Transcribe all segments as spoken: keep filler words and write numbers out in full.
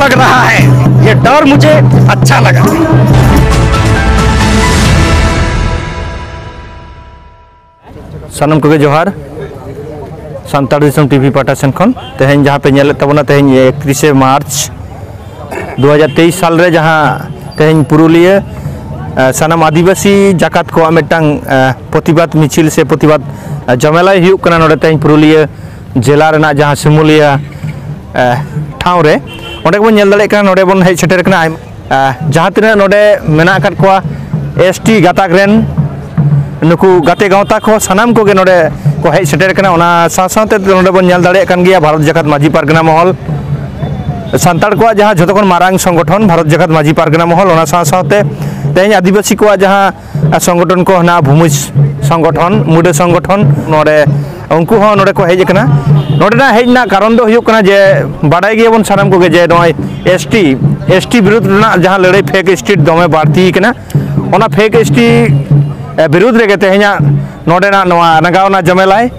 लग रहा है। ये डर मुझे अच्छा लगा। ᱥᱟᱱᱟᱢ ᱠᱚᱜᱮ ᱡᱚᱦᱟᱨ᱾ ᱥᱟᱱᱛᱟᱲ ᱫᱤᱥᱚᱢ ᱴᱤᱵᱷᱤ ᱯᱟᱦᱴᱟ ᱥᱮᱱ ᱠᱷᱚᱱ ᱛᱮᱦᱮᱧ ᱡᱟᱦᱟᱸ ᱯᱮ ᱧᱮᱞᱮᱫ ᱛᱟᱵᱚᱱᱟ, ᱛᱮᱦᱮᱧ ᱮᱠᱛᱨᱤᱥᱮ ᱢᱟᱨᱪ ᱫᱩ ᱦᱟᱡᱟᱨ ᱛᱮᱭᱤᱥ ᱥᱟᱞ ᱨᱮ ᱡᱟᱦᱟᱸ ᱛᱮᱦᱮᱧ ᱯᱩᱨᱩᱞᱤᱭᱟᱹ, ᱮ, ᱥᱟᱱᱟᱢ ᱟᱹᱫᱤᱵᱟᱹᱥᱤ ᱡᱟᱠᱟᱛ ᱠᱚᱣᱟᱜ ᱢᱤᱫᱴᱟᱝ, ᱮ, ᱯᱨᱚᱛᱤᱵᱟᱫ ᱢᱤᱪᱷᱤᱞ ᱥᱮ ᱯᱨᱚᱛᱤᱵᱟᱫ, ᱮ, ᱡᱚᱢᱮᱞᱟᱭ ᱦᱩᱭᱩᱜ ᱠᱟᱱᱟ ᱱᱚᱰᱮ ᱛᱮᱦᱮᱧ ᱯᱩᱨᱩᱞᱤᱭᱟᱹ ᱡᱮᱞᱟ ᱨᱮᱱᱟᱜ ᱡᱟᱦᱟᱸ ᱥᱤᱢᱩᱞᱤᱭᱟᱹ, ᱮ, ᱴᱷᱟᱶ ᱨᱮ᱾ ᱚᱸᱰᱮ ᱜᱮᱵᱚᱱ ᱧᱮᱞ ᱫᱟᱲᱮᱭᱟᱜ ᱠᱟᱱᱟ, ᱱᱚᱰᱮ ᱵᱚᱱ ᱦᱮᱡ ᱥᱮᱴᱮᱨ ᱠᱟᱱᱟ ᱟᱭᱢᱟ ᱟᱦ, ᱡᱟᱦᱟᱸ ᱛᱤᱱᱟᱹᱜ ᱱᱚᱰᱮ ᱢᱮᱱᱟᱜ ᱟᱠᱟᱫ ᱠᱚᱣᱟ ᱮᱥ ᱴᱤ ᱜᱟᱛᱟᱠ ᱨᱮᱱ, ᱱᱩᱠᱩ ᱜᱟᱛᱮ ᱜᱟᱶᱛᱟ ᱠᱚ ᱥᱟᱱᱟᱢ ᱠᱚᱜᱮ ᱱᱚᱰᱮ ᱠᱚ ᱦᱮᱡ ᱥᱮᱴᱮᱨ ᱠᱟᱱᱟ᱾ ᱚᱱᱟ ᱥᱟᱶ ᱥᱟᱶᱛᱮ ᱱᱚᱰᱮ ᱵᱚᱱ ᱧᱮᱞ ᱫᱟᱲᱮᱭᱟᱜ ᱠᱟᱱ ᱜᱮᱭᱟ ᱵᱷᱟᱨᱚᱛ ᱡᱟᱠᱟᱛ ᱢᱟᱹᱡᱷᱤ ᱯᱟᱨᱜᱟᱱᱟ ᱢᱚᱦᱚᱞ, ᱥᱟᱱᱛᱟᱲ ᱠᱚᱣᱟᱜ ᱡᱟᱦᱟᱸ ᱡᱷᱚᱛᱚ ᱠᱷᱚᱱ ᱢᱟᱨᱟᱝ ᱥᱚᱝᱜᱚᱴᱷᱚᱱ ᱵᱷᱟᱨᱚᱛ ᱡᱟᱠᱟᱛ ᱢᱟᱹᱡᱷᱤ ᱯᱟᱨᱜᱟᱱᱟ ᱢᱚᱦᱚᱞ, ᱚᱱᱟ ᱥᱟᱶ ᱥᱟᱶᱛᱮ ᱛᱮᱦᱮᱧ ᱟᱹᱫᱤᱵᱟᱹᱥᱤ ᱠᱚᱣᱟᱜ ᱡᱟᱦᱟᱸ ᱥᱚᱝᱜᱚᱴᱷᱚᱱ ᱠᱚ ᱦᱮᱱᱟᱜᱼᱟ, ᱵᱷᱩᱢᱤᱡᱽ ᱥᱚᱝᱜᱚᱴᱷᱚᱱ, ᱢᱩᱰᱟᱹ ᱥᱚᱝᱜᱚᱴᱷᱚᱱ, ᱱᱚᱰᱮ ᱩᱱᱠᱩ ᱦᱚᱸ ᱱᱚᱰᱮ ᱠᱚ ᱦᱮᱡ ᱟᱠᱟᱱᱟ᱾ ᱱᱚᱰᱮᱱᱟᱜ ᱦᱮᱡ ᱨᱮᱱᱟᱜ ᱠᱟᱨᱚᱱ ᱫᱚ ᱦᱩᱭᱩᱜ ᱠᱟᱱᱟ ᱡᱮ, ᱵᱟᱰᱟᱭ ᱜᱮᱭᱟᱵᱚᱱ ᱥᱟᱱᱟᱢ ᱠᱚᱜᱮ ᱡᱮ ᱱᱚᱜᱼᱚᱭ ᱮᱥ ᱴᱤ, ᱮᱥ ᱴᱤ ᱵᱤᱨᱩᱫᱷ ᱨᱮᱱᱟᱜ ᱡᱟᱦᱟᱸ ᱞᱟᱹᱲᱦᱟᱹᱭ, ᱯᱷᱮᱠ ᱮᱥ ᱴᱤ ᱫᱚᱢᱮ ᱵᱟᱹᱲᱛᱤ ᱠᱟᱱᱟ᱾ ᱚᱱᱟ ᱯᱷᱮᱠ ᱮᱥ ᱴᱤ, ᱮ, ᱵᱤᱨᱩᱫᱷ ᱨᱮᱜᱮ ᱛᱮᱦᱮᱧᱟᱜ ᱱᱚᱰᱮᱱᱟᱜ ᱱᱚᱣᱟ ᱨᱟᱸᱜᱟᱣᱱᱟ ᱡᱚᱢᱮᱞᱟᱭ,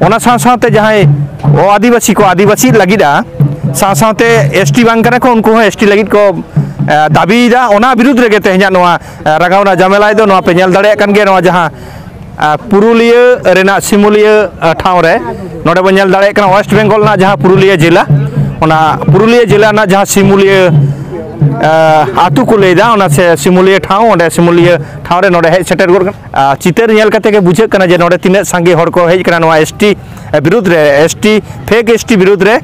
ᱚᱱᱟ ᱥᱟᱶ ᱥᱟᱶᱛᱮ ᱡᱟᱦᱟᱸᱭ ᱚ ᱟᱹᱫᱤᱵᱟᱹᱥᱤ ᱠᱚ ᱟᱹᱫᱤᱵᱟᱹᱥᱤ ᱞᱟᱹᱜᱤᱫᱼᱟ, ᱥᱟᱶ ᱥᱟᱶᱛᱮ ᱮᱥ ᱴᱤ ᱵᱟᱝ ᱠᱟᱱᱟ ᱠᱚ, ᱩᱱᱠᱩ ᱦᱚᱸ ᱮᱥ ᱴᱤ ᱞᱟᱹᱜᱤᱫ ᱠᱚ, ᱮ, ᱫᱟᱹᱵᱤᱭᱮᱫᱟ᱾ ᱚᱱᱟ ᱵᱤᱨᱩᱫᱷ ᱨᱮᱜᱮ ᱛᱮᱦᱮᱧᱟᱜ ᱱᱚᱣᱟ, ᱮ, ᱨᱟᱸᱜᱟᱣᱱᱟ ᱡᱚᱢᱮᱞᱟᱭ ᱫᱚ ᱱᱚᱣᱟ ᱯᱮ ᱧᱮᱞ ᱫᱟᱲᱮᱭᱟᱜ ᱠᱟᱱ ᱜᱮᱭᱟ, ᱱᱚᱣᱟ ᱡᱟᱦᱟᱸ ᱟᱨ ᱯᱩᱨᱩᱞᱤᱭᱟᱹ ᱨᱮᱱᱟᱜ ᱥᱤᱢᱩᱞᱤᱭᱟᱹ, ᱟᱨ, ᱴᱷᱟᱶ ᱨᱮ ᱱᱚᱰᱮ ᱵᱚᱱ ᱧᱮᱞ ᱫᱟᱲᱮᱭᱟᱜ ᱠᱟᱱᱟ ᱳᱭᱮᱥᱴ ᱵᱮᱝᱜᱚᱞ ᱨᱮᱱᱟᱜ ᱡᱟᱦᱟᱸ ᱯᱩᱨᱩᱞᱤᱭᱟᱹ ᱡᱮᱞᱟ, ᱚᱱᱟ ᱯᱩᱨᱩᱞᱤᱭᱟᱹ ᱡᱮᱞᱟ ᱨᱮᱱᱟᱜ ᱡᱟᱦᱟᱸ ᱥᱤᱢᱩᱞᱤᱭᱟᱹ, ᱟᱨ, ᱟᱹᱛᱩ ᱠᱚ ᱞᱟᱹᱭᱫᱟ, ᱚᱱᱟ ᱥᱮ ᱥᱤᱢᱩᱞᱤᱭᱟᱹ ᱴᱷᱟᱶ, ᱚᱸᱰᱮ ᱥᱤᱢᱩᱞᱤᱭᱟᱹ ᱴᱷᱟᱶ ᱨᱮ ᱱᱚᱰᱮ ᱦᱮᱡ ᱥᱮᱴᱮᱨ ᱜᱚᱫ ᱠᱟᱱᱟ᱾ ᱟᱨ, ᱪᱤᱛᱟᱹᱨ ᱧᱮᱞ ᱠᱟᱛᱮ ᱜᱮ ᱵᱩᱡᱷᱟᱹᱜ ᱠᱟᱱᱟ ᱡᱮ ᱱᱚᱰᱮ ᱛᱤᱱᱟᱹᱜ ᱥᱟᱸᱜᱮ ᱦᱚᱲ ᱠᱚ ᱦᱮᱡ ᱠᱟᱱᱟ ᱱᱚᱣᱟ ᱮᱥ ᱴᱤ ᱵᱤᱨᱩᱫᱽ ᱨᱮ, S T, fake S T ᱵᱤᱨᱩᱫᱽ ᱨᱮ,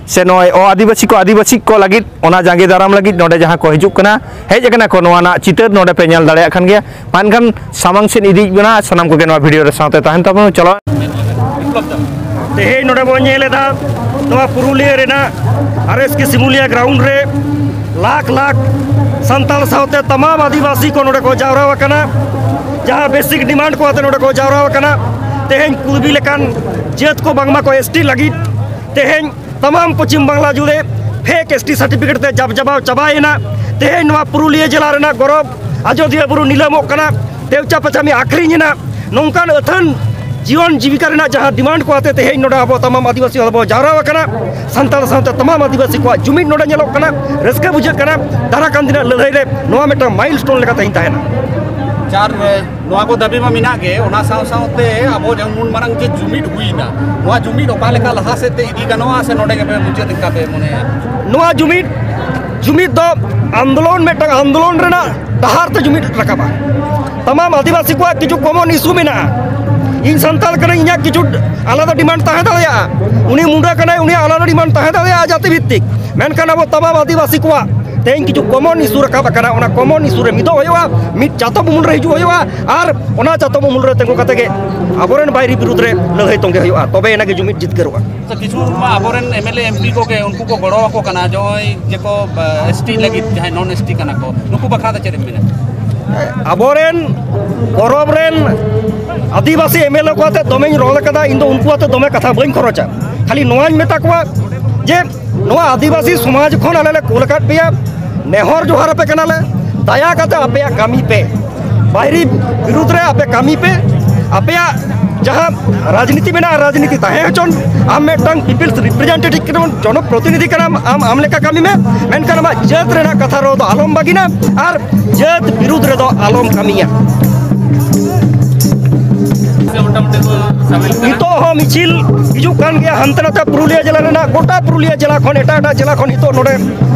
ᱥᱮ ᱱᱚᱜᱼᱚᱭ ᱚ ᱟᱹᱫᱤᱵᱟᱹᱥᱤ ᱠᱚ, ᱟᱹᱫᱤᱵᱟᱹᱥᱤ ᱠᱚ ᱞᱟᱹᱜᱤᱫ ᱚᱱᱟ ᱡᱟᱸᱜᱮ ᱫᱟᱨᱟᱢ ᱞᱟᱹᱜᱤᱫ ᱱᱚᱰᱮ ᱡᱟᱦᱟᱸ ᱠᱚ ᱦᱤᱡᱩᱜ ᱠᱟᱱᱟ, ᱦᱮᱡ ᱟᱠᱟᱱᱟ ᱠᱚ, ᱱᱚᱣᱟ ᱨᱮᱱᱟᱜ ᱪᱤᱛᱟᱹᱨ ᱱᱚᱰᱮ ᱯᱮ ᱧᱮᱞ ᱫᱟᱲᱮᱭᱟᱜ ᱠᱟᱱ ᱜᱮᱭᱟ᱾ ᱢᱟ ᱮᱱᱠᱷᱟᱱ ᱥᱟᱢᱟᱝ ᱥᱮᱫ ᱤᱫᱤᱭᱮᱫ ᱵᱚᱱᱟ, ᱥᱟᱱᱟᱢ ᱠᱚᱜᱮ ᱱᱚᱣᱟ ᱵᱷᱤᱰᱤᱭᱳ ᱨᱮ ᱥᱟᱶᱛᱮ ᱛᱟᱦᱮᱱ ᱛᱟᱵᱚᱱ, ᱪᱚᱞᱚ᱾ ᱛᱮᱦᱮᱧ ᱱᱚᱰᱮ ᱵᱚᱱ ᱧᱮᱞ ᱮᱫᱟ, ᱱᱚᱣᱟ ᱯᱩᱨᱩᱞᱤᱭᱟᱹ ᱨᱮᱱᱟᱜ ᱟᱨ ᱮᱥ ᱠᱮ ᱥᱤᱢᱩᱞᱤᱭᱟ ᱜᱨᱟᱣᱩᱱᱰ ᱨᱮ ᱞᱟᱠᱷ ᱞᱟᱠᱷ ᱥᱟᱱᱛᱟᱲ ᱥᱟᱶᱛᱮ ᱛᱟᱢᱟᱢ ᱟᱹᱫᱤᱵᱟᱹᱥᱤ ᱠᱚ ᱱᱚᱰᱮ ᱠᱚ ᱡᱟᱣᱨᱟ ᱟᱠᱟᱱᱟ᱾ ᱡᱟᱦᱟᱸ ᱵᱮᱥᱤᱠ ᱰᱤᱢᱟᱱᱰ ᱠᱚ ᱟᱛᱮ ᱱᱚᱰᱮ ᱠᱚ ᱡᱟᱣᱨᱟ ᱟᱠᱟᱱᱟ᱾ ᱛᱮᱦᱮᱧ ᱠᱩᱲᱵᱤ ᱞᱮᱠᱟᱱ ᱡᱟᱹᱛ ᱠᱚ ᱵᱟᱝᱢᱟ ᱠᱚ ᱮᱥ ᱴᱤ ᱞᱟᱹᱜᱤᱫ ᱛᱮᱦᱮᱧ ᱛᱟᱢᱟᱢ ᱯᱚᱪᱷᱤᱢ ᱵᱟᱝᱞᱟ ᱡᱩᱲᱮ ᱯᱷᱮᱠ ᱮᱥ ᱴᱤ ᱥᱟᱨᱴᱤᱯᱷᱤᱠᱮᱴ ᱛᱮ ᱡᱟᱵ ᱡᱟᱵᱟᱣ ᱪᱟᱵᱟᱭᱮᱱᱟ᱾ ᱛᱮᱦᱮᱧ ᱱᱚᱣᱟ ᱯᱩᱨᱩᱞᱤᱭᱟᱹ ᱡᱮᱞᱟ ᱨᱮᱱᱟᱜ ᱜᱚᱨᱚᱵᱽ, ᱟᱡᱚᱫᱤᱭᱟᱹ ᱵᱩᱨᱩ ᱱᱤᱞᱟᱹᱢᱚᱜ ᱠᱟᱱᱟ, ᱛᱮᱣᱪᱟ ᱯᱟᱪᱷᱟᱢᱤ ᱟᱹᱠᱷᱨᱤᱧ ᱮᱱᱟ᱾ ᱱᱚᱝᱠᱟᱱ ᱟᱹᱛᱷᱟᱹᱱ ᱡᱤᱭᱚᱱ ᱡᱤᱵᱤᱠᱟ ᱨᱮᱱᱟᱜ ᱡᱟᱦᱟᱸ ᱰᱤᱢᱟᱱᱰ ᱠᱚ ᱟᱛᱮ ᱛᱮᱦᱮᱧ ᱱᱚᱰᱮ ᱟᱵᱚ ᱛᱟᱢᱟᱢ ᱟᱹᱫᱤᱵᱟᱹᱥᱤ ᱦᱚᱲ ᱵᱚ ᱡᱟᱣᱨᱟ ᱟᱠᱟᱱᱟ᱾ ᱥᱟᱱᱛᱟᱲ ᱥᱟᱶᱛᱮ ᱛᱟᱢᱟᱢ ᱟᱹᱫᱤᱵᱟᱹᱥᱤ ᱠᱚᱣᱟᱜ ᱡᱩᱢᱤᱫ ᱱᱚᱰᱮ ᱧᱮᱞᱚᱜ ᱠᱟᱱᱟ᱾ ᱨᱟᱹᱥᱠᱟᱹ ᱵᱩᱡᱷᱟᱹᱜ ᱠᱟᱱᱟ᱾ ᱫᱟᱨᱟ ᱠᱟᱱ ᱫᱤᱱᱟᱜ ᱞᱟᱹᱲᱦᱟᱹᱭ ᱨᱮ ᱱᱚᱣᱟ ᱢᱤᱫᱴᱟᱝ ᱢᱟᱭᱤᱞ ᱥᱴᱳᱱ ᱞᱮᱠᱟ ᱛᱮᱦᱮᱧ ᱛᱟᱦᱮᱱᱟ᱾ ᱪᱟᱨ ᱱᱚᱣᱟ ᱠᱚ ᱫᱟᱹᱵᱤ ᱢᱟ ᱢᱮᱱᱟᱜ ᱜᱮ, ᱚᱱᱟ ᱥᱟᱶ ᱥᱟᱶᱛᱮ ᱟᱵᱚ ᱡᱮᱢᱚᱱ ᱢᱟᱨᱟᱝ ᱡᱮ ᱡᱩᱢᱤᱫ ᱦᱩᱭᱱᱟ, ᱱᱚᱣᱟ ᱡᱩᱢᱤᱫ ᱚᱠᱟ ᱞᱮᱠᱟ ᱞᱟᱦᱟ ᱥᱮᱫ ᱛᱮ ᱤᱫᱤ ᱜᱟᱱᱚᱜᱼᱟ, ᱥᱮ ᱱᱚᱰᱮ ᱜᱮᱯᱮ ᱢᱩᱪᱟᱹᱫ ᱞᱮᱠᱟ ᱯᱮ ᱢᱚᱱᱮᱭᱟ? ᱱᱚᱣᱟ ᱡᱩᱢᱤᱫ, ᱡᱩᱢᱤᱫ ᱫᱚ ᱟᱱᱫᱳᱞᱚᱱ, ᱢᱤᱫᱴᱟᱝ ᱟᱱᱫᱳᱞᱚᱱ ᱨᱮᱱᱟᱜ ᱰᱟᱦᱟᱨ ᱛᱮ ᱡᱩᱢᱤᱫ ᱨᱟᱠᱟᱵᱟ᱾ ᱛᱟᱢᱟᱢ ᱟᱹᱫᱤᱵᱟᱹᱥᱤ ᱠᱚᱣᱟᱜ ᱠᱤᱪᱷᱩ ᱠᱚᱢᱚᱱ ᱤᱥᱩ ᱢᱮᱱᱟᱜᱼᱟ᱾ ᱤᱧ ᱥᱟᱱᱛᱟᱲ ᱠᱟᱹᱱᱟᱹᱧ, ᱤᱧᱟᱹᱜ ᱠᱤᱪᱷᱩ ᱟᱞᱟᱫᱟ ᱰᱤᱢᱟᱱᱰ ᱛᱟᱦᱮᱸ ᱫᱟᱲᱮᱭᱟᱜᱼᱟ᱾ ᱩᱱᱤ ᱢᱩᱱᱰᱟ ᱠᱟᱱᱟᱭ, ᱩᱱᱤᱭᱟᱜ ᱟᱞᱟᱫᱟ ᱰᱤᱢᱟᱱᱰ ᱛᱟᱦᱮᱸ ᱫᱟᱲᱮᱭᱟᱜᱼᱟ ᱡᱟᱹᱛᱤ ᱵᱷᱤᱛᱛᱤᱠ᱾ ᱢᱮᱱᱠᱷᱟᱱ ᱟᱵᱚ ᱛᱟᱢᱟᱢ ᱟᱹᱫᱤᱵᱟᱹᱥᱤ ᱠᱚᱣᱟᱜ ᱛᱮᱦᱮᱧ ᱠᱤᱪᱷᱩ ᱠᱚᱢᱚᱱ ᱤᱥᱩ ᱨᱟᱠᱟᱵ ᱟᱠᱟᱱᱟ᱾ ᱚᱱᱟ ᱠᱚᱢᱚᱱ ᱤᱥᱩ ᱨᱮ ᱢᱤᱫᱚᱜ ᱦᱩᱭᱩᱜᱼᱟ, ᱢᱤᱫ ᱪᱟᱛᱚᱢ ᱩᱢᱩᱞ ᱨᱮ ᱦᱤᱡᱩᱜ ᱦᱩᱭᱩᱜᱼᱟ, ᱟᱨ ᱚᱱᱟ ᱪᱟᱛᱚᱢ ᱩᱢᱩᱞ ᱨᱮ ᱛᱤᱸᱜᱩ ᱠᱟᱛᱮ ᱜᱮ ᱟᱵᱚᱨᱮᱱ ᱵᱟᱹᱭᱨᱤ ᱵᱤᱨᱩᱫᱽ ᱨᱮ ᱞᱟᱹᱲᱦᱟᱹᱭ ᱛᱚᱸᱜᱮ ᱦᱩᱭᱩᱜᱼᱟ, ᱛᱚᱵᱮ ᱮᱱᱟ ᱜᱮ ᱡᱩᱢᱤᱫ ᱡᱤᱛᱠᱟᱹᱨᱚᱜᱼᱟ᱾ ᱟᱪᱪᱷᱟ, ᱠᱤᱪᱷᱩ ᱢᱟ ᱟᱵᱚᱨᱮᱱ M L A, M P ᱠᱚᱜᱮ ᱩᱱᱠᱩ ᱠᱚ ᱜᱚᱲᱚ ᱟᱠᱚ ᱠᱟᱱᱟ, ᱱᱚᱜᱼᱚᱭ ᱡᱮ ᱠᱚ, ᱮᱥ ᱴᱤ ᱞᱟᱹᱜᱤᱫ ᱡᱟᱦᱟᱸᱭ ᱱᱚᱱ ᱮᱥ ᱴᱤ ᱠᱟᱱᱟ ᱠᱚ, ᱱᱩᱠᱩ ᱵᱟᱠᱷᱨᱟ ᱫᱚ ᱪᱮᱫ ᱮᱢ ᱢᱮᱱᱟ? ᱟᱵᱚᱨᱮᱱ ᱯᱚᱨᱚᱵᱽ ᱨᱮᱱ ᱟᱹᱫᱤᱵᱟᱹᱥᱤ ᱮᱢ ᱮᱞ ᱮ ᱠᱚ ᱟᱛᱮ ᱫᱚᱢᱮᱧ ᱨᱚᱲ ᱠᱟᱫᱟ, ᱤᱧ ᱫᱚ ᱩᱱᱠᱩ ᱟᱛᱮ ᱫᱚᱢᱮ ᱠᱟᱛᱷᱟ ᱵᱟᱹᱧ ᱠᱷᱚᱨᱚᱪᱟ᱾ ᱠᱷᱟᱹᱞᱤ ᱱᱚᱣᱟᱧ ᱢᱮᱛᱟ ᱠᱚᱣᱟ ᱡᱮ ᱱᱚᱣᱟ ᱟᱹᱫᱤᱵᱟᱹᱥᱤ ᱥᱚᱢᱟᱡᱽ ᱠᱷᱚᱱ ᱟᱞᱮ ᱞᱮ ᱠᱳᱞ ᱟᱠᱟᱫ ᱯᱮᱭᱟ, ᱱᱮᱦᱚᱨ ᱡᱚᱦᱟᱨ ᱟᱯᱮ ᱠᱟᱱᱟᱞᱮ, ᱫᱟᱭᱟ ᱠᱟᱛᱮ ᱟᱯᱮᱭᱟᱜ ᱠᱟᱹᱢᱤ ᱯᱮ, ᱵᱟᱭᱨᱤ ᱵᱤᱨᱩᱫᱽ ᱨᱮ ᱟᱯᱮ ᱠᱟᱹᱢᱤ ᱯᱮ, ᱟᱯᱮᱭᱟᱜ ᱡᱟᱦᱟᱸ ᱨᱟᱡᱽᱱᱤᱛᱤ ᱢᱮᱱᱟᱜᱼᱟ, ᱨᱟᱡᱽᱱᱤᱛᱤ ᱛᱟᱦᱮᱸ ᱦᱚᱪᱚᱱ, ᱟᱢ ᱢᱤᱫᱴᱟᱝ people's representative ᱠᱟᱱᱟᱢ, ᱡᱚᱱᱚᱯᱨᱚᱛᱤᱱᱤᱫᱷᱤ ᱠᱟᱱᱟᱢ, ᱟᱢ ᱟᱢ ᱞᱮᱠᱟ ᱠᱟᱹᱢᱤ ᱢᱮ, ᱢᱮᱱᱠᱷᱟᱱ ᱟᱢᱟᱜ ᱡᱟᱹᱛ ᱨᱮᱱᱟᱜ ᱠᱟᱛᱷᱟ ᱨᱚᱲ ᱫᱚ ᱟᱞᱚᱢ ᱵᱟᱹᱜᱤᱱᱟ ᱟᱨ ᱡᱟᱹᱛ ᱵᱤᱨᱩᱫᱽ ᱨᱮᱫᱚ ᱟᱞᱚᱢ ᱠᱟᱹᱢᱤᱭᱟ᱾ ᱱᱤᱛᱚᱜ ᱦᱚᱸ ᱢᱤᱪᱷᱤᱞ ᱦᱤᱡᱩᱜ ᱠᱟᱱ ᱜᱮᱭᱟ, ᱦᱟᱱᱛᱮ ᱱᱟᱛᱮ ᱯᱩᱨᱩᱞᱤᱭᱟᱹ ᱡᱮᱞᱟ ᱨᱮᱱᱟᱜ, ᱜᱚᱴᱟ ᱯᱩᱨᱩᱞᱤᱭᱟᱹ ᱡᱮᱞᱟ ᱠᱷᱚᱱ, ᱮᱴᱟᱜ ᱮᱴᱟᱜ ᱡᱮᱞᱟ ᱠᱷᱚᱱ ᱱᱤᱛᱚᱜ ᱱᱚᱰᱮ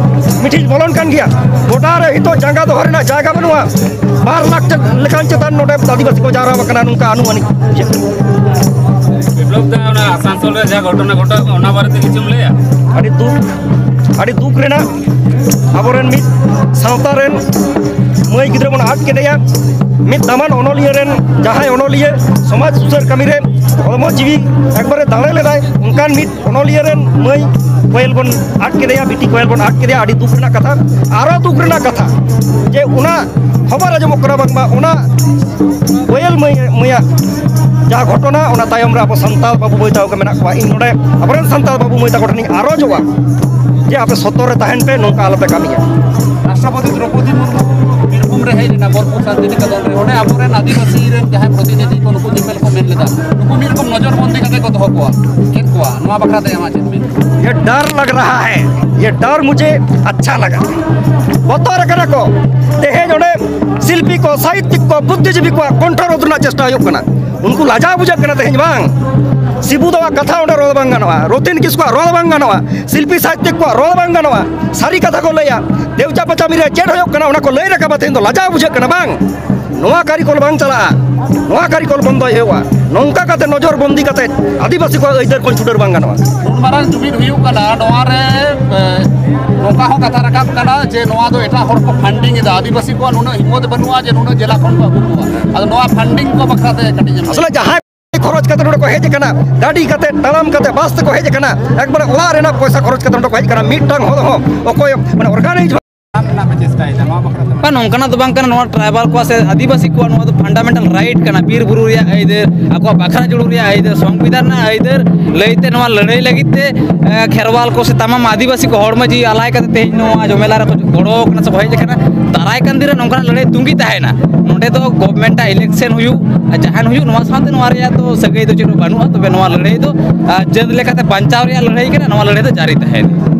ᱢᱤᱪᱷᱤᱞ ᱵᱚᱞᱚᱱ ᱠᱟᱱ ᱜᱮᱭᱟ᱾ ᱜᱚᱴᱟ ᱨᱮ ᱱᱤᱛᱚᱜ ᱡᱟᱸᱜᱟ ᱫᱚᱦᱚ ᱨᱮᱱᱟᱜ ᱡᱟᱭᱜᱟ ᱵᱟᱹᱱᱩᱜᱼᱟ᱾ ᱵᱟᱨ ᱞᱟᱠᱷ ᱪᱮ-, ᱞᱮᱠᱟᱱ ᱪᱮᱛᱟᱱ ᱱᱚᱰᱮ ᱟᱹᱫᱤᱵᱟᱹᱥᱤ ᱠᱚ ᱡᱟᱣᱨᱟ ᱟᱠᱟᱱᱟ, ᱱᱚᱝᱠᱟ ᱟᱹᱱᱩᱢᱟᱹᱱᱤᱠ ᱵᱩᱡᱷᱟᱹᱜ ᱠᱟᱱᱟ᱾ ᱵᱤᱯᱞᱚᱵ ᱫᱟ, ᱚᱱᱟ ᱟᱥᱟᱱᱥᱳᱞ ᱨᱮ ᱡᱟᱦᱟᱸ ᱜᱷᱚᱴᱚᱱᱟ ᱜᱷᱚᱴᱟᱣ ᱠᱟᱱᱟ, ᱚᱱᱟ ᱵᱟᱨᱮᱛᱮ ᱠᱤᱪᱷᱩᱢ ᱞᱟᱹᱭᱟ? ᱟᱹᱰᱤ ᱫᱩᱠ, ᱟᱹᱰᱤ ᱫᱩᱠ ᱨᱮᱱᱟᱜ, ᱟᱵᱚᱨᱮᱱ ᱢᱤᱫ ᱥᱟᱶᱛᱟ ᱨᱮᱱ ᱢᱟᱹᱭ ᱜᱤᱫᱽᱨᱟᱹ ᱵᱚᱱ ᱟᱫ ᱠᱮᱫᱮᱭᱟ᱾ ᱢᱤᱫ ᱫᱟᱢᱟᱱ ᱚᱱᱚᱞᱤᱭᱟᱹ ᱨᱮᱱ, ᱡᱟᱦᱟᱸᱭ ᱚᱱᱚᱞᱤᱭᱟᱹ ᱥᱚᱢᱟᱡᱽ ᱥᱩᱥᱟᱹᱨ ᱠᱟᱹᱢᱤ ᱨᱮ ᱦᱚᱲᱢᱚ ᱡᱤᱣᱤ ᱮᱠᱵᱟᱨᱮ ᱫᱟᱲᱮ ᱞᱮᱫᱟᱭ, ᱚᱱᱠᱟᱱ ᱢᱤᱫ ᱚᱱᱚᱞᱤᱭᱟᱹ ᱨᱮᱱ ᱢᱟᱹᱭ ᱠᱚᱭᱮᱞ ᱵᱚᱱ ᱟᱫ ᱠᱮᱫᱮᱭᱟ, ᱵᱤᱴᱤ ᱠᱚᱭᱮᱞ ᱵᱚᱱ ᱟᱫ ᱠᱮᱫᱮᱭᱟ᱾ ᱟᱹᱰᱤ ᱫᱩᱠ ᱨᱮᱱᱟᱜ ᱠᱟᱛᱷᱟ᱾ ᱟᱨᱚ ᱫᱩᱠ ᱨᱮᱱᱟᱜ ᱠᱟᱛᱷᱟ ᱡᱮ ᱚᱱᱟ ᱠᱷᱚᱵᱚᱨ ᱟᱸᱡᱚᱢᱚᱜ ᱠᱟᱱᱟ, ᱵᱟᱝᱢᱟ ᱚᱱᱟ ᱠᱚᱭᱮᱞ ᱢᱟᱹᱭ, ᱢᱟᱹᱭᱟᱜ ᱡᱟᱦᱟᱸ ᱜᱷᱚᱴᱚᱱᱟ, ᱚᱱᱟ ᱛᱟᱭᱚᱢ ᱨᱮ ᱟᱵᱚ ᱥᱟᱱᱛᱟᱲ ᱵᱟᱹᱵᱩ ᱢᱟᱹᱭ ᱛᱟᱠᱚ ᱠᱚ ᱢᱮᱱᱟᱜ ᱠᱚᱣᱟ᱾ ᱤᱧ ᱱᱚᱰᱮ ᱟᱵᱚᱨᱮᱱ ᱥᱟᱱᱛᱟᱲ ᱵᱟᱹᱵᱩ ᱢᱟᱹᱭ ᱛᱟᱠᱚ ᱴᱷᱮᱱᱤᱧ ᱟᱨᱚᱡᱚᱜᱼᱟ ᱡᱮ ᱟᱯᱮ ᱥᱚᱛᱚᱨ ᱨᱮ ᱛᱟᱦᱮᱱ ᱯᱮ, ᱱᱚᱝᱠᱟ ᱟᱞᱚᱯᱮ ᱠᱟᱹᱢᱤᱭᱟ᱾ ᱫᱨᱚᱯᱚᱫᱤ ᱢᱩᱨᱢᱩ ᱵᱤᱨᱵᱷᱩᱢ ᱨᱮ ᱦᱮᱡ ᱞᱮᱱᱟ, ᱵᱚᱞᱯᱩᱨ ᱥᱟᱱᱛᱤᱱᱤᱠᱮᱛᱚᱱ ᱨᱮ᱾ ᱚᱸᱰᱮ ᱟᱵᱚᱨᱮᱱ ᱟᱹᱫᱤᱵᱟᱹᱥᱤ ᱨᱮᱱ ᱡᱟᱦᱟᱸᱭ ᱯᱨᱚᱛᱤᱱᱤᱫᱷᱤ ᱠᱚ, ᱱᱩᱠᱩ ᱧᱮᱯᱮᱞ ᱠᱚ ᱢᱮᱱ ᱞᱮᱫᱟ, ᱱᱩᱠᱩ ᱢᱤᱫ ᱨᱚᱠᱚᱢ ᱱᱚᱡᱚᱨ ᱵᱚᱱᱫᱤ ᱠᱟᱛᱮ ᱠᱚ ᱫᱚᱦᱚ ᱠᱚᱣᱟ, ᱠᱮᱫ ᱠᱚᱣᱟ᱾ ᱱᱚᱣᱟ ᱵᱟᱠᱷᱨᱟ ᱛᱮ ᱟᱢᱟᱜ ᱪᱮᱫ ᱢᱮᱱ? ये डर लग रहा है, ये डर मुझे अच्छा लगा। ᱵᱚᱛᱚᱨ ᱟᱠᱟᱱᱟ ᱠᱚ᱾ ᱛᱮᱦᱮᱧ ᱚᱸᱰᱮ ᱥᱤᱞᱯᱤ ᱠᱚ, ᱥᱟᱦᱤᱛᱭᱤᱠ ᱠᱚ, ᱵᱩᱫᱽᱫᱷᱤᱡᱤᱵᱤ ᱠᱚᱣᱟᱜ ᱠᱚᱱᱴᱷᱚ ᱨᱳᱫᱷ ᱨᱮᱱᱟᱜ ᱪᱮᱥᱴᱟ ᱦᱩᱭᱩᱜ ᱠᱟᱱᱟ᱾ ᱩᱱᱠᱩ ᱞᱟᱡᱟᱣ ᱵᱩᱡᱷᱟᱹᱜ ᱠᱟᱱᱟ ᱛᱮᱦᱮᱧ, ᱵᱟᱝ ᱥᱤᱵᱩ ᱫᱚᱣᱟᱜ ᱠᱟᱛᱷᱟ ᱚᱸᱰᱮ ᱨᱚᱲ ᱵᱟᱝ ᱜᱟᱱᱚᱜᱼᱟ, ᱨᱚᱛᱤᱱ ᱠᱤᱥᱠᱩᱣᱟᱜ ᱨᱚᱲ ᱵᱟᱝ ᱜᱟᱱᱚᱜᱼᱟ, ᱥᱤᱞᱯᱤ ᱥᱟᱦᱤᱛᱭᱤᱠ ᱠᱚᱣᱟᱜ ᱨᱚᱲ ᱵᱟᱝ ᱜᱟᱱᱚᱜᱼᱟ᱾ ᱥᱟᱹᱨᱤ ᱠᱟᱛᱷᱟ ᱠᱚ ᱞᱟᱹᱭᱟ, ᱫᱮᱣᱪᱟ ᱯᱟᱪᱟᱢᱤ ᱨᱮ ᱪᱮᱫ ᱦᱩᱭᱩᱜ ᱠᱟᱱᱟ ᱚᱱᱟ ᱠᱚ ᱞᱟᱹᱭ ᱨᱟᱠᱟᱵᱟ᱾ ᱛᱮᱦᱮᱧ ᱫᱚ ᱞᱟᱡᱟᱣ ᱵᱩᱡᱷᱟᱹᱜ ᱠᱟᱱᱟ, ᱵᱟᱝ ᱱᱚᱣᱟ ᱠᱟᱹᱨᱤᱠᱚᱞ ᱵᱟᱝ ᱪᱟᱞᱟᱜᱼᱟ, ᱱᱚᱣᱟ ᱠᱟᱹᱨᱤᱠᱚᱞ ᱵᱚᱱᱫᱚᱭ ᱦᱩᱭᱩᱜᱼᱟ᱾ ᱱᱚᱝᱠᱟ ᱠᱟᱛᱮ ᱱᱚᱡᱚᱨ ᱵᱚᱱᱫᱤ ᱠᱟᱛᱮ ᱟᱹᱫᱤᱵᱟᱹᱥᱤ ᱠᱚᱣᱟᱜ ᱟᱹᱭᱫᱟᱹᱨ ᱠᱷᱚᱱ ᱪᱷᱩᱰᱟᱹᱨ ᱵᱟᱝ ᱜᱟᱱᱚᱜᱼᱟ᱾ ᱩᱱ ᱢᱟᱨᱟᱝ ᱡᱩᱢᱤᱫ ᱦᱩᱭᱩᱜ ᱠᱟᱱᱟ, ᱱᱚᱣᱟ ᱨᱮ, ᱮ, ᱱᱚᱝᱠᱟ ᱦᱚᱸ ᱠᱟᱛᱷᱟ ᱨᱟᱠᱟᱵ ᱠᱟᱱᱟ ᱡᱮ ᱱᱚᱣᱟ ᱫᱚ ᱮᱴᱟᱜ ᱦᱚᱲ ᱠᱚ ᱯᱷᱟᱱᱰᱤᱝ ᱮᱫᱟ, ᱟᱹᱫᱤᱵᱟᱹᱥᱤ ᱠᱚᱣᱟᱜ ᱱᱩᱱᱟᱹᱜ ᱦᱤᱢᱢᱚᱛ ᱵᱟᱹᱱᱩᱜᱼᱟ ᱡᱮ ᱱᱩᱱᱟᱹᱜ ᱡᱮᱞᱟ ᱠᱷᱚᱱ ᱠᱚ ᱟᱹᱜᱩ ᱠᱚᱣᱟ᱾ ᱟᱫᱚ ᱱᱚᱣᱟ ᱯᱷᱟᱱᱰᱤᱝ ᱠᱚ ᱵᱟᱠᱷᱨᱟ ᱛᱮ ᱠᱟᱹᱴᱤᱡ ᱮᱢ ᱞᱟᱹᱭᱟ᱾ ᱟᱥᱚᱞᱮ ᱡᱟᱦᱟᱸᱭ ᱠᱷᱚᱨᱚᱪ ᱠᱟᱛᱮ ᱱᱚᱰᱮ ᱠᱚ ᱦᱮᱡ ᱟᱠᱟᱱᱟ, ᱜᱟᱹᱰᱤ ᱠᱟᱛᱮ, ᱛᱟᱲᱟᱢ ᱠᱟᱛᱮ, ᱵᱟᱥ ᱛᱮᱠᱚ ᱦᱮᱡ ᱟᱠᱟᱱᱟ, ᱮᱠᱵᱟᱨᱮ ᱚᱲᱟᱜ ᱨᱮᱱᱟᱜ ᱯᱚᱭᱥᱟ ᱠᱷᱚᱨᱚᱪ ᱠᱟᱛᱮ ᱱᱚᱰᱮ ᱠᱚ ᱦᱮᱡ ᱟᱠᱟᱱᱟ, ᱢᱤᱫᱴᱟᱝ ᱦᱚᱲ ᱦᱚᱸ ᱚᱠᱚᱭ ᱢᱟᱱᱮ ᱚᱨᱜᱟᱱᱟᱭᱤᱡᱽ ᱨᱮᱱᱟᱜ ᱯᱮ ᱪᱮᱥᱴᱟᱭᱮᱫᱟ ᱱᱚᱣᱟ ᱵᱟᱠᱷᱨᱟ ᱛᱮ? ᱵᱟᱝ, ᱱᱚᱝᱠᱟᱱᱟᱜ ᱫᱚ ᱵᱟᱝ ᱠᱟᱱᱟ᱾ ᱱᱚᱣᱟ ᱴᱨᱟᱭᱵᱟᱞ ᱠᱚᱣᱟᱜ ᱥᱮ ᱟᱹᱫᱤᱵᱟᱹᱥᱤ ᱠᱚᱣᱟᱜ ᱱᱚᱣᱟ ᱫᱚ ᱯᱷᱟᱱᱰᱟᱢᱮᱱᱴᱟᱞ ᱨᱟᱭᱤᱴ ᱠᱟᱱᱟ, ᱵᱤᱨ ᱵᱩᱨᱩ ᱨᱮᱭᱟᱜ ᱟᱹᱭᱫᱟᱹᱨ, ᱟᱠᱚᱣᱟᱜ ᱵᱟᱠᱷᱨᱟ ᱡᱩᱲᱩ ᱨᱮᱭᱟᱜ ᱟᱹᱭᱫᱟᱹᱨ, ᱥᱚᱝᱵᱤᱫᱷᱟᱱ ᱨᱮᱱᱟᱜ ᱟᱹᱭᱫᱟᱹᱨ ᱞᱟᱹᱭᱛᱮ ᱱᱚᱣᱟ ᱞᱟᱹᱲᱦᱟᱹᱭ ᱞᱟᱹᱜᱤᱫ ᱛᱮ, ᱮ, ᱠᱷᱮᱨᱣᱟᱞ ᱠᱚ ᱥᱮ ᱛᱟᱢᱟᱢ ᱟᱹᱫᱤᱵᱟᱹᱥᱤ ᱠᱚ ᱦᱚᱲᱢᱚ ᱡᱤᱣᱤ ᱟᱞᱟᱭ ᱠᱟᱛᱮ ᱛᱮᱦᱮᱧ ᱱᱚᱣᱟ ᱡᱚᱢᱮᱞᱟ ᱨᱮᱠᱚ ᱜᱚᱲᱚ ᱠᱟᱱᱟ ᱥᱮ ᱠᱚ ᱦᱮᱡ ᱟᱠᱟᱱᱟ᱾ ᱫᱟᱨᱟᱭ ᱠᱟᱱ ᱫᱤᱱ ᱨᱮ ᱱᱚᱝᱠᱟᱱᱟᱜ ᱞᱟᱹᱲᱦᱟᱹᱭ ᱛᱩᱸᱜᱤ ᱛᱟᱦᱮᱱᱟ᱾ ᱱᱚᱸᱰᱮ ᱫᱚ ᱜᱚᱵᱷᱢᱮᱱᱴ ᱟᱜ ᱤᱞᱮᱠᱥᱮᱱ ᱦᱩᱭᱩᱜ ᱟᱨ ᱡᱟᱦᱟᱱ ᱦᱩᱭᱩᱜ, ᱱᱚᱣᱟ ᱥᱟᱶᱛᱮ ᱱᱚᱣᱟ ᱨᱮᱭᱟᱜ ᱫᱚ ᱥᱟᱹᱜᱟᱹᱭ ᱫᱚ ᱪᱮᱫ ᱦᱚᱸ ᱵᱟᱹᱱᱩᱜᱼᱟ᱾ ᱛᱚᱵᱮ ᱱᱚᱣᱟ ᱞᱟᱹᱲᱦᱟᱹᱭ ᱫᱚ, ᱟ, ᱡᱟᱹᱛ ᱞᱮᱠᱟᱛᱮ ᱵᱟᱧᱪᱟᱣ ᱨᱮᱭᱟᱜ ᱞᱟᱹᱲᱦᱟᱹᱭ ᱠᱟᱱᱟ, ᱱᱚᱣᱟ ᱞᱟᱹᱲᱦᱟᱹᱭ ᱫᱚ ᱡᱟᱹᱨᱤ ᱛᱟᱦᱮᱱᱟ᱾